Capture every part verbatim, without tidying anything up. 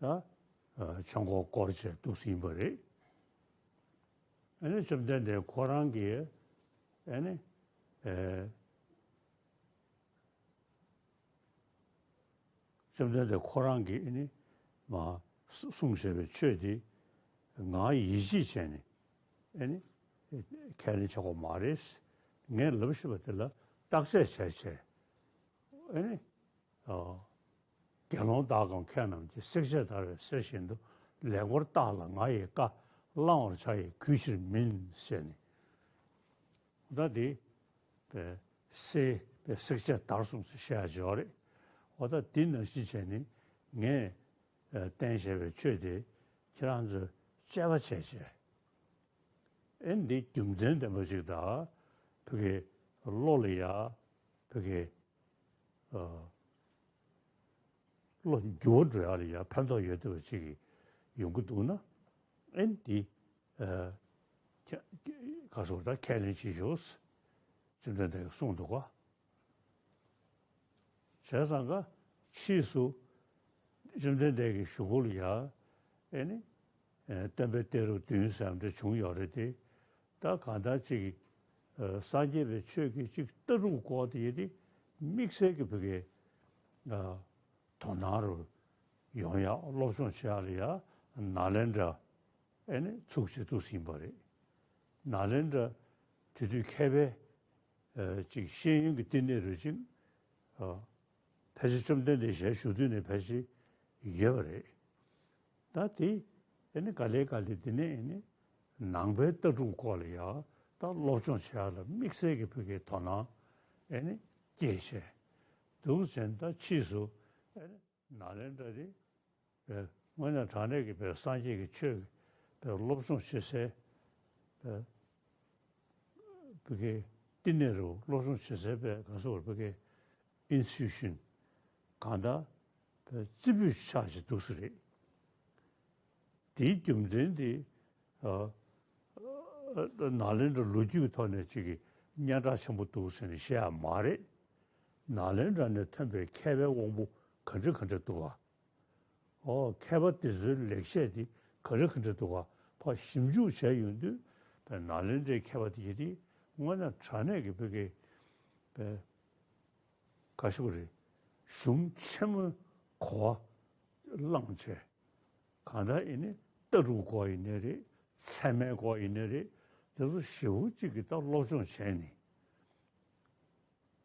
ད་ཆོས་འཁོར་བསྐོར་བྱས་འདུག་སེ་ཡིན་པ་རེད། ཨ་ནི་བཅོམ་ལྡན་འདས་ཁོ་རང་གིས་ཨ་ནི་ཨེ། བཅོམ་ལྡན་འདས་ཁོ་རང་གིས་ཨ་ནི་མ་གསུངས་བཞག་པའི་ཆོས་དེ་ང་ཡིད་ཆེས་བྱས་ནས་ཨ་ནི་ཁས་ལེན་བྱེད་དགོས་མ་རེད། ངས་ལབ་བཞག་པ་དེ་ལ་བརྟག་དཔྱད་བྱས་བྱས་ཨ་ནི་ཨ། དགེ་སློང་དག་གམ་མཁས་རྣམས་ཀྱིས། བསྲེག་བཅད་བརྡར་བའི་གསེར་བཞིན་དུ། ལེགས་པར་བརྟགས་ལ་ང་ཡི་བཀའ། བླང་བར་བྱ་ཡི་གུས་ཕྱིར་མིན། ཟེར་ནས། ད་དེ་པའི་གསེར་པའི་བསྲེག་བཅད་བརྡར་སོང་ཟེར་བཤད་ཡ་ཅིག་ཡོད་རེད། འོ་ད་དེ་ནང་བཞིན་བྱས་ནས་ངས་ཨ་བསྟན་བཞག་པའི་ཆོས་དེ་ཁྱེད་རང་ཚོས་དཔྱད་པ་བྱས་བྱས། ཨེ་འདི་རྒྱུ་མཚན་ལྡན་པ་ཅིག་དང་། བོད་ཀྱི་བློ་ལ་ཡ་བོད་ཀྱི་ཨ་བློ་འགྱུར་བ་འགྲོ་ཡག་ལ་ཡ་ཕན་ཐོགས་ཡོད་བསྡད་པ་ཅིག་ཡོང་གི་འདུག་ན། ཨེ་འདི་ཨ་ཁྱ་ག་སོ་ད་ཁས་ལེན་བྱེད་ཤོག་ཟེར་བཅོམ་ལྡན་འདས་ཀྱིས་གསུངས་འདུག་ག། བྱས་ཙང་ཀ་ཕྱིས་སུ་བཅོམ་ལྡན་འདས་ཀྱི་གཞུག་གུ་ལ་ཡ་ཨེ་ནི་ཨེ་སྟོན་པའི་གཏད་རབས་བདུན་ཟེར་ཡ་འདྲ་བྱུང་ཡོད་རེད་དེ། ད་གང་ལྟར་ཅིག་ཨ་སངས་རྒྱས་པའི་ཆོས་ཀྱི་ཅིག་ལྟ་གྲུབ་སྐོར་དེ་ཡི་དེ་དམིགས་བསལ་གྱི་བོད་ཀྱི་ཨ་དོ་སྣང་རུ་ཡོང་ཡག་སློབ་སྦྱོང་བྱེད་ཡག་ལ་ཡ་ནཱ་ལེནྡྲ་ཨེ་ནི་ཚུགས་བྱེད་འདུག་ཟིན་པ་རེད། ནཱ་ལེནྡྲ་དེ་དུས་མཁས་པའི་ཨ་ཅིག་ཤེས་ཡོན་གྱི་བསྟི་གནས་རུ་ཅིག་ཨ་ཕལ་ཆེར་བཅོམ་ལྡན་འདས་ཞལ་བཞུགས་དུས་ནས་ཕལ་ཆེར་ཡོད་པ་རེད། ད་དེ་ཨེ་ནི་ག་ལེ་ག་ལེ་དེ་ནས་ཨེ་ནི་ནང་པའི་ལྟ་གྲུབ་སྐོར་ལ་ཡང་ད་སློབ་སྦྱོང་བྱེད་ཡག་ལ་དམིགས་བསལ་གྱི་བོད་ཀྱི་དོ་སྣང་ཨེ་ནི་སྐྱེས་བྱས་འདུག་ཟེར། ད་ཕྱིས་སུ་ཨེ་ནི་ནཱ་ལེནྡྲ་དེ་པའི་དངོས་གནས་དྲང་གནས་ཀྱི་པའི་སངས་རྒྱས་ཀྱི་ཆོས་པའི་སློབ་སྦྱོང་བྱེད་སའི་པའི་བོད་ཀྱི་བསྟི་གནས་རུ་སློབ་སྦྱོང་བྱེད་སའི་པའི་ག་ཟེར་བོད་ཀྱི་ཨིན་སི་ཊི་ཊུ་ཤན་གང་ལྟར་པའི་རྩེ་ཕུད་ཆགས་བཞིན་འདུག་ས་རེད། དེའི་རྒྱུ་མཚན་དེ་ཨ་ཨ་ནཱ་ལེནྡྲ་ལོ་རྒྱུས་ཀྱི་ཐོག་ནས་ཅིག་གི་སྙན་གྲགས་ཆེན་པོ་འདུག་ཟེར་ནས་བཤད་ཡག་མ་རེད། ནཱ་ལེནྡྲ་ནས་ཐོན་པའི་མཁས་པའི་དབང་པོ་ག་འདྲ་ག་འདྲ་འདུག་ག། ཨོ་མཁས་པ་དེ་ཚོའི་ལེགས་བཤད་དེ་ག་འདྲ་ག་འདྲ་འདུག་ག། ཕར་ཞིབ་འཇུག་བྱས་ཡོང་དུས་པའི་ནཱ་ལེནྡྲའི་མཁས་པ་དེ་ཡི་དེ་དངོས་གནས་དྲང་གནས་ཀྱི་བོད་ཀྱི་པའི་ག་ཞུ་གི་རེད། གཞུང་ཆེན་མོའི་གོ་བ་བླངས་བྱས། གང་ལྟར་ཨེ་ནི་ལྟ་གྲུབ་སྐོར་ཡིན་ནའི་རེད། ཚད་མའི་སྐོར་ཡིན་ནའི་རེད། དེ་ཚོ་ཞེ་པོ་ཅིག་གི་ད་སློབ་སྦྱོང་བྱས་ནས།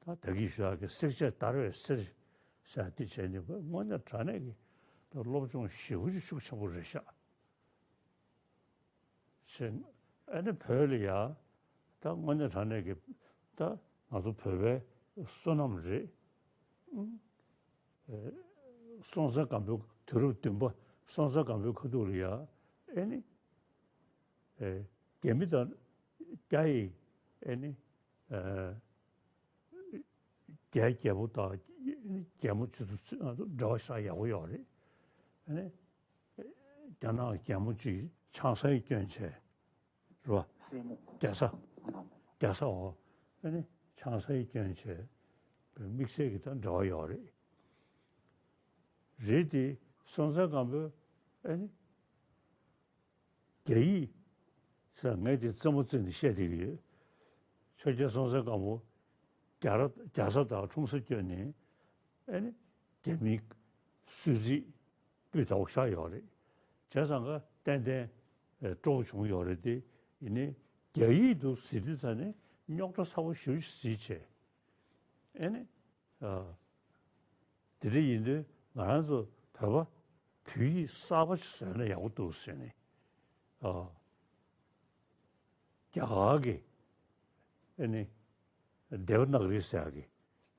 ད་ད་གིན་ཞུ་ཡག་གི་བསྲེག་བཅད་བརྡར་བའི་གསེར་ཟེར་ཡག་དེ་བྱས་ནས་དངོས་གནས་དྲང་གནས་ཀྱི་ད་སློབ་སྦྱོང་ཞེ་པོ་ཅིག་ཤུགས་ཆེན་པོ་རེད་ཤག། ཞེས་ཨ་ནི་བོད་ལ་ཡ་ད་དངོས་གནས་དྲང་གནས་ཀྱི་ད་ང་ཚོ་བོད་པའི་བསོད་ནམས་རེད། ཨ་སྲོང་བཙན་སྒམ་པོའི་དུས་རབས་བདུན་པ་སྲོང་བཙན་སྒམ་པོའི་ཁ་ཐུག་ལ་ཡ་ཨེ་ནི་ཨེ་རྒྱ་མི་དང་རྒྱ་ཡི་ཨེ་ནི་ཨེ་རྒྱའི་རྒྱལ་པོ་དང་རྒྱལ་མོ་ཆུ་ཚོད་འབྲེལ་བ་ཞེ་དྲག་ཡག་པོ་ཡོད་རེད། ཨ་ནི་རྒྱ་ནག་རྒྱལ་མོ་གཅིག་ཆང་ས་ཡིས་བསྐྱོན་བྱས་རེད་བ། སྲས་མོ། རྒྱ་བཟའ། རྒྱ་བཟའ་འོ། ཨ་ནི་ཆང་ས་ཡིས་བསྐྱོན་བྱས་པའི་དམིགས་བསལ་གྱི་ད་འབྲེལ་བ་ཡོད་རེད། རེད་དེ་སྲོང་བཙན་སྒམ་པོས་ཨ་ནི་རྒྱ་ཡིག་ཟེར་ངས་དེ་རྩེད་མོ་རྩེ་ནས་བཤད་བསྡད་ཀྱི་ཡོད། ཆོས་རྒྱལ་སྲོང་བཙན་སྒམ་པོ་རྒྱ་ར་རྒྱ་བཟའ་དང་འཁྲུངས་ས་བསྐྱོན་ནས་ཨ་ནི་རྒྱ་མིའི་གསོལ་ཚིགས་སྤུས་དག་པོ་བཞག་ཡོད་རེད། བྱས་ཙང་ཀ་ཏན་ཏན་ཨེ་སྤྲོ་པོ་བྱུང་ཡོད་རེད་དེ། ཡིན་ནའི་རྒྱ་ཡིག་འདུག་ཟེར་དུས་ཙ་ནས་རྙོག་དྲ་ཚ་པོ་ཞེ་པོ་ཞིག་བཟོས་བྱས། ཨེ་ནི་ཨ་དེ་འདྲ་ཡིན་དུས་ང་རང་ཚོ་བོད་པ་བོད་ཡིག་གསར་པ་ཞིག་བཟོས་ན་ཡག་པོ་འདུག་ཟེར་ནས་ཨ་རྒྱ་གར་གྱི་ཨེ་ནི་དེ་བ་ན་ག་རི་ཟེར་ཡག་གི་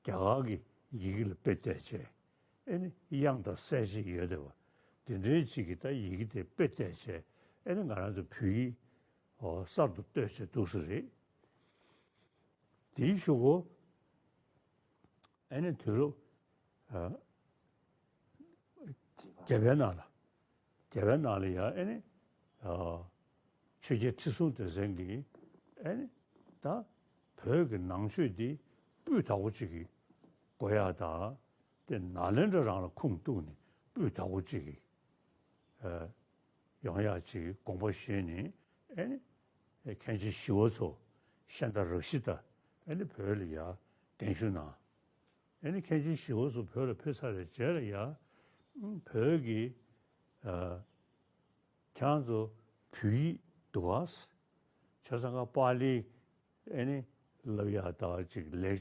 རྒྱ་གར་གྱི་ཡི་གེ་ལ་དཔེ་བལྟས་བྱས། ཨེ་ནི་དབྱངས་དང་གསལ་བྱེད་ཡོད་བསྡད་པ་དེ་འདྲའི་ཅིག་གི་ད་ཡི་གེ་དེ་དཔེ་བལྟས་བྱས། ཨེ་ནི་ང་རང་ཚོ་བོད་ཡིག་ཨོ་གསར་དུ་བཏོད་བྱས་འདུག་ས་རེད། དེའི་གཞུག་གུ་ཨེ་ནི་དུས་རབས་ཨ་བརྒྱད་པའི་ནང་ལ། བརྒྱད་པའི་ནང་ལ་ཡང་ཨེ་ནི་ཨ་ཆོས་རྒྱལ་ཁྲི་སྲོང་ལྡེ་བཙན་གྱིས་ཨེ་ནི་ད་བོད་ཀྱི་ནང་ཆོས་འདི་སྤུས་དག་པོ་ཅིག་གི་དགོས་ཡག་དང་། དེ་ནཱ་ལེནྡྲ་རང་ལ་ཁུངས་གཏུགས་ནས་སྤུས་དག་པོ་ཅིག་གི་ ཡོང་ཡག་ཅིག་དགོངས་པ་བཞེས་ནས། ཨེ་ནི་མཁན་ཆེན་ཞི་བ་འཚོ་ཤཱནྟ་རཀྵི་ཏ་ཨེ་ནི་བོད་ལ་ཡར་གདན་ཞུ་གནང་། ཨེ་ནི་མཁན་ཆེན་ཞི་བ་འཚོ་བོད་ལ་ཕེབས་ཚར་བའི་རྗེས་ལ་ཡ། བོད་ཀྱི་ཁྱེད་རང་ཚོ་བོད་ཡིག་འདུག་ག་བྱས་ཙང་ཀ་པཱ་ལི་ཨེ་ནི་ལབ་ཡག་ད་ཅིག་ལེགས་